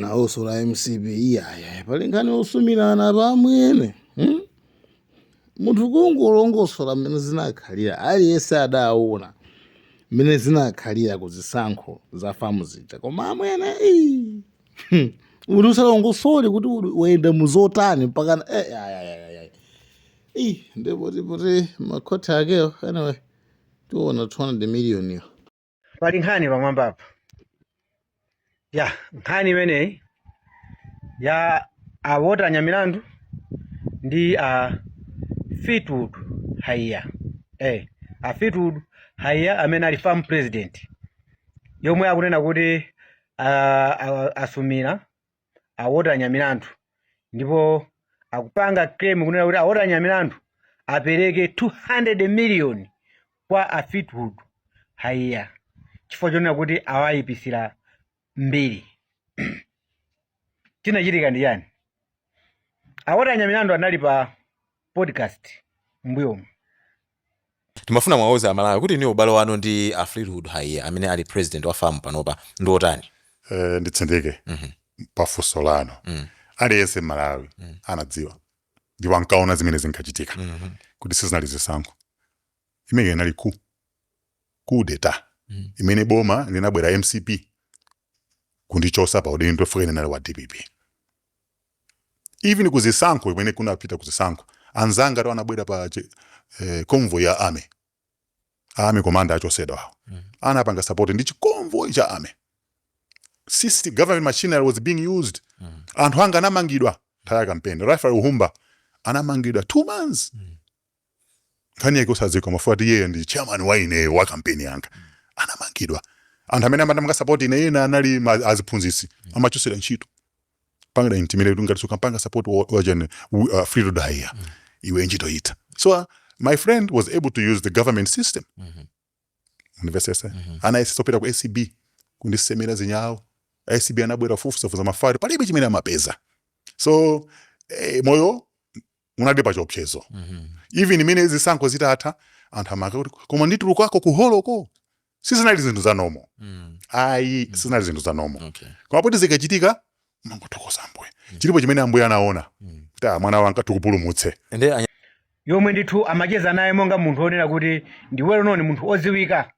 Nawonso la MCP iyaya, pali nkhani yosumirana pamwene, Munthu kungolongosola mmene zinakhalira, aliyense adaona mmene zinakhalira ku zisankho za FAM zija, koma amwene ii, munthu usalongosole kuti wayenda muzotani mpakana ayayayaya. Ii, ndipo tipoti makhoti akewo. Anyway, tiona 200 million yo. Pali nkhani pamwambapa ya nkhani imeneyi ya a Walter Nyamilandu ndi a Fleetwood Haiya, a Fleetwood Haiya amene ali FAM president, yomwe akunena kuti asumira a Walter Nyamilandu ndipo akupanga claim kunena kuti a Walter Nyamilandu apereke 200 million kwa a Fleetwood Haiya chifukwa chonena kuti awayipisira mbiri. Chinachitika ndi chani? A Walter Nyamilandu anali pa podcast mbuyomu. Timafuna mwauze Amalawi kuti iniyo ubale wanu ndi a Fleetwood Haiya amene ali president wa FAM panopa ndi otani? Nditsindike pafunso lanu. Aliyense m'Malawi anadziwa ndipo ankaona zimene zinkachitika kuti sizinali zisankho. Imene inali coup d'etat imene boma linabwera MCP kundichosa pa udindo fika ine nali wa DPP. Even kuzisankho, imene kunapita kuzisankho, anzanga to anabwera pa convoy ya army, army commander achosedwa awo, anapanga support ndi chiconvoy cha army. System, government machinery was being used. Anthu anga anamangidwa nthawi ya kampeni. Rafael Humba anamangidwa 2 months, nkhani yake usadziwika, mafuta ati iyeyo ndi chairman wa ineyo wa kampeni yanga. Anamangidwa anthu amene amapanga support ine. Ena anali aziphunzitsi, amachosedwa ntchito, pangida intimidate ngati sukampanga support wachene Fleetwood Haiya, iwe ntchito ita. So my friend was able to use the government system. Univesese, anayesesa kupita ku ACB kundisemera zinyawo. ACB anabwera fufuzafuza mafari, palibe chimene amapeza. So moyo unali pa chiopsezo. Even imene zisankho zitatha, anthu amaka kuti koma nditulukako kuholoko. Sizinali zinthu za normal, ayi, sizinali zinthu za normal. Koma poti zikachitika mangothokoza Ambuye, chilipo chimene Ambuye anaona kuti ah, mwana wanga tikupulumutse. Ndi yomwe ndithu amacheza naye monga munthu wonena kuti ndi well known, munthu odziwika,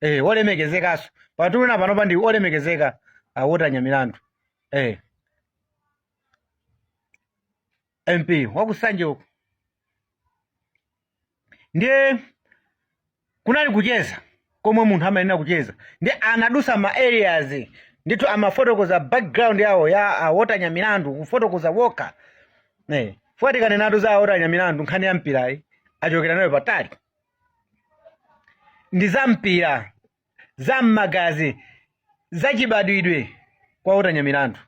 olemekezekanso. Patuluna panopa ndi olemekezeka a Walter Nyamilandu, MP wakusanje uko. Ndiye kunali kucheza komwe munthu amayenera kucheza, ndi anadusa ma areas ndithu, amafotokoza background yawo ya a Walter Nyamilandu, kufotokoza wokha. Fuwa tikanenatu za a Walter Nyamilandu, nkhani ya mpirayi achokera nayo patali, ndi za mpira za mmagazi, zachibadwidwe kwa Walter Nyamilandu.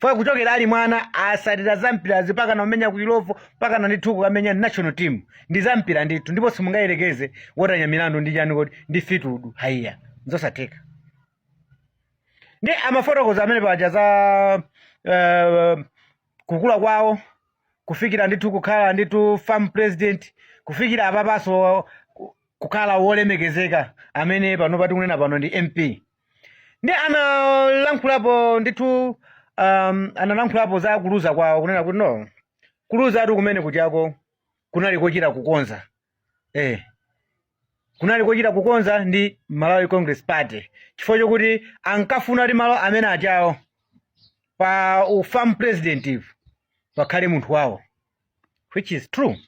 Fuwa kuchokera ali mwana asatira za mpirazi mpaka namenya ku Illovo, mpaka na ndithu kukamenya national team, ndi za mpira ndithu. Ndipo simungayerekeze Walter Nyamilandu ndi chani kodi, ndi Fleetwood Haiya, nzosatheka. Ndi amafotokoza amene paja za kukula kwawo kufikira ndithu kukhala ndithu FAM president, kufikira apapaso kukhala wolemekezeka amene pano tikunena pano ndi MP. Ndi analankhulapo ndithu, analankhulapo za kuluza kwawo, kunena kuti no, kuluza atu kumene kuchako kunali kochita kukonza, kunali kochita kukonza ndi Malawi Congress Party, chifukwa chokuti ankafuna kuti malo amene achawo pa uFAM president ipo pakhale munthu wawo, which is true.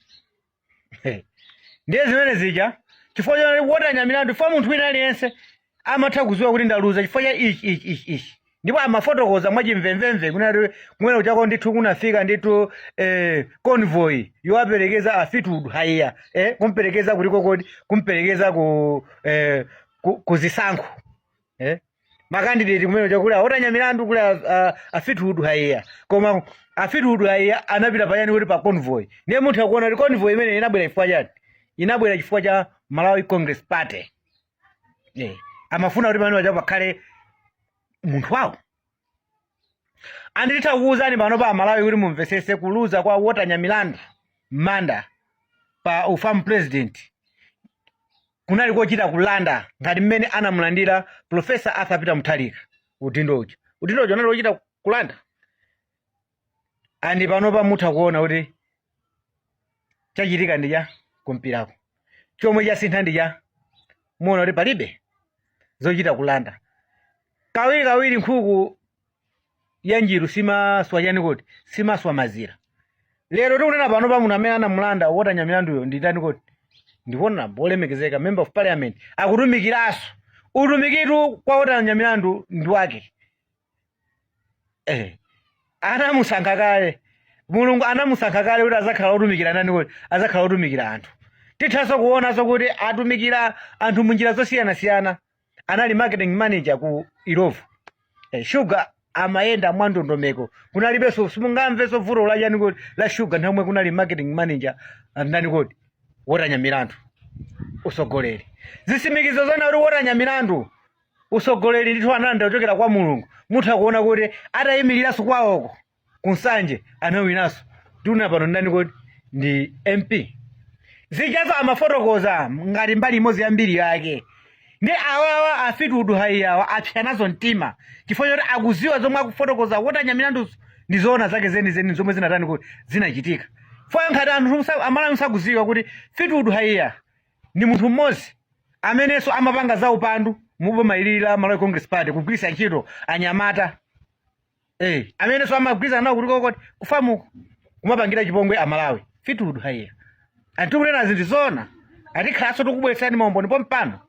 Ndiye zimene zija chifukwa choti Walter Nyamilandu, chifukwa munthu wina aliyense amatha kudziwa kuti ndaluza chifukwa cha ichi, ichi, ichi, ichi. Ndipo amafotokoza mwachimvemvemve kunena kuti kumene kuchako ndithu kunafika ndithu convoy yowaperekeza a Fleetwood Haiya, kumperekeza kuliko kodi, kumperekeza ku zisankho, makandidate kumene kuja kuli a Walter Nyamilandu, kuli a Fleetwood Haiya, koma a Fleetwood Haiya anapita payani kuti pa convoy. Ndiye munthu akuona kuti convoy imene inabwera chifukwa chani? Inabwera chifukwa cha Malawi Congress Party. Amafuna kuti pamene paja pakhale munthu wawo. Anditha kukuwuzani pano pa Malawi kuti mumvesese, kuluza kwa Walter Nyamilandu Manda pa uFAM president kunali kochita kulanda, ngati mmene anamulandira Professor Arthur Peter Mutharika udindo uja. Udindo uja unali wochita kulanda. And panopa mutha kuona kuti chachitika ndi cha kumpirako, chomwe chasintha ndi cha, muona kuti palibe zochita kulanda. Kawiri kawiri nkhuku ya njiru simaswa chani kodi? Simaswa mazira. Lero tikunena pano pa munthu amene anamulanda Walter Nyamilanduyo ndi ndani kodi? Ndi honorable wolemekezeka member of parliament, akutumikiranso. Utumikitu kwa Walter Nyamilandu ndi wake. Anamusankha kale Mulungu, anamusankha kale kuti azakhala otumikira ndani kodi? Azakhala otumikira anthu. Tithanso kuonanso kuti atumikira anthu munjira zosiyanasiyana. Anali marketing manager ku Illovo. Shuga amayenda mwa ndondomeko, kunalibenso, simungamvenso vuto la chani kodi, la shuga, nthawi yomwe kunali marketing manager ndani kodi? Walter Nyamilandu. Usogoleri, zitsimikizo zona kuti Walter Nyamilandu usogoleri ndithu analandira kuchokera kwa Mulungu. Mutha kuona kuti atayimiriranso kwawoko kuNsanje anawinanso. Tikunena pano ndani kodi? Ndi MP. Zijazo amafotokoza ngati mbali imodzi ya mbiri yake. Ndi awawa a Fleetwood Haiyawa apsa nazo mtima chifukwa choti akuziwa zomwe akufotokoza Walter Nyamilandu ndi zoona zake zenizeni zomwe zinatani kuti zinachitika. Chifukwa ngati anthu Amalawi sakuziwa kuti Fleetwood Haiya ndi munthu mmodzi amenenso amapanga za upandu mu boma ilili la Malawi Congress Party, kugwiritsa ntchito anyamata amenenso amagwirizana nawo kuti kokoti ku FAM-ko kumapangira chipongwe Amalawi. Fleetwood Haiya, anthu kunena zinthu zona, atikhalanso tikubweretsani maumboni pompano.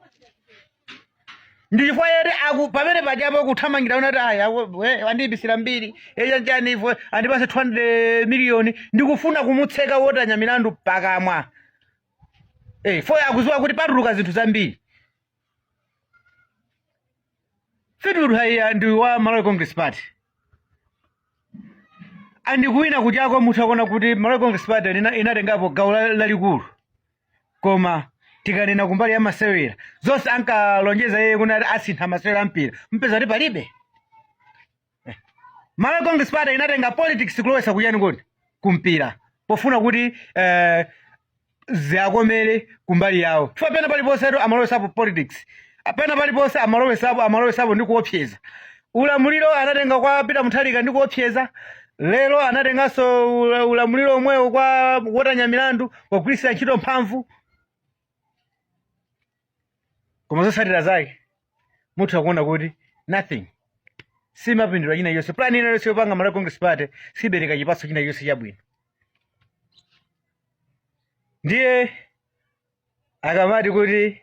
Ndi chifukwa yeti aku pamene pajapo kuthamangira unati aya andiyibisira mbiri echanchani ifo andipase 200 miliyoni, ndikufuna kumutseka Walter Nyamilandu pakamwa. Fo akuziwa kuti patuluka zinthu zambiri. Fleetwood Haiya ndi wa Malawi Congress Party, and kuwina kuchako mutha kuona kuti Malawi Congress Party inatengapo gawo lalikulu. Koma tikanena kumbali ya masewera, zonse ankalonjeza iye kuti asintha masewera ampira, mpeza kuti palibe. Malawi Congress Party inatenga politics kulowesa kuyani kodi? Kumpira, pofuna kuti ziakomere kumbali yawo, chifukwa pena paliponsetu amalowesapo politics, pena paliponse amalowesapo ndi kuopseza. Ulamuliro anatenga kwa Peter Mutharika ndi kuopseza, lero anatenganso ulamuliro omwewo kwa Walter Nyamilandu pogwiritsa ntchito mphamvu. Koma zotsatira zake mutha kuona kuti nothing, simapindula china chonse. Plan ina yonse yopanga Malawi Congress Party sibereka chipatso china chonse chabwino. Ndiye akamati kuti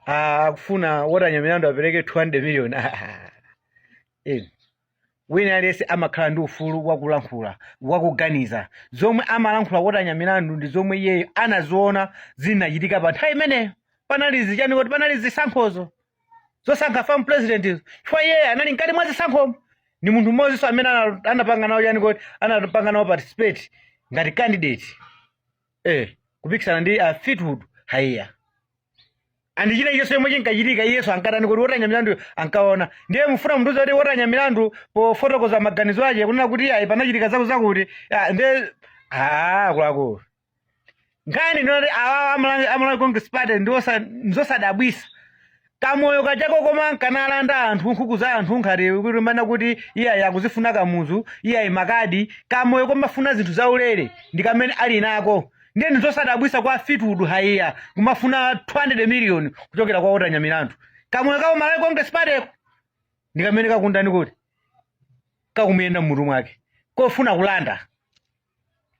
akufuna Walter Nyamilandu apereke 200 million, wina aliyense amakhala ndi ufulu wakulankhula, wakuganiza. Zomwe amalankhula Walter Nyamilandu ndi zomwe iyeyo anaziona zinachitika pa nthawi imeneyo. Panali zichani kuti? Panali zisankhozo zosankha FAM president izo, chifukwa iyeyo anali mkati mwa zisankhomo. Ndi munthu mmodzinso amene anapanga nawo chani kuti? Anapanga nawo participate ngati candidate, kupikisana ndi Fleetwood Haiya. And china chonse chomwe chinkachitika iyeso ankatani kuti? Walter Nyamilandu ankaona. Ndiye mufuna mundiuze kuti Walter Nyamilandu pofotokoza maganizo ake kunena kuti ayi, panachitika zaku zakuti, ndiye akuluakulu, nkhani ndinoti awawa a Malawi Congress Party ndizosadabwisa. Kamoyo kachako koma nkanalanda anthu nkhuku za anthu, nkhati kuti mana kuti iye ayi akuzifuna Kamuzu, iye ayi makadi. Kamoyo komafuna zinthu zaulere ndi kamene ali nako. Ndiye ndizosadabwisa kwa Fleetwood Haiya kumafuna 200 million kuchokera kwa Walter Nyamilandu. Kamoyo kawo Malawi Congress Party ndi kamene kakundani kuti kakumuyenda mmutu mwake kofuna kulanda.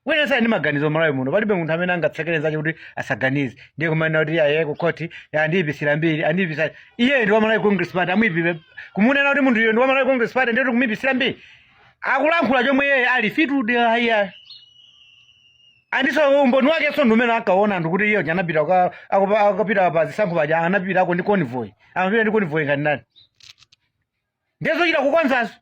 Wina sali ndi maganizo Malawi muno, palibe munthu amene angatsekere nzake kuti asaganize. Ndiye kumanena kuti aye ku khoti andiyibisira mbiri, andiyibisa. Iye ndi wa Malawi Congress Party, amuyipire kumunena kuti munthu uyo ndi wa Malawi Congress Party, ndiye kuti kumuyibisira mbiri. Akulankhula chomwe iye ali Fleetwood Haiya. Andiso umboni wakenso ndi umene ankaona anthu kuti iye uja anapita akapita pa zisankho paja, anapitako ndi convoy, amapita ndi convoy ngati ndani? Ndiye zochita kukonzazo.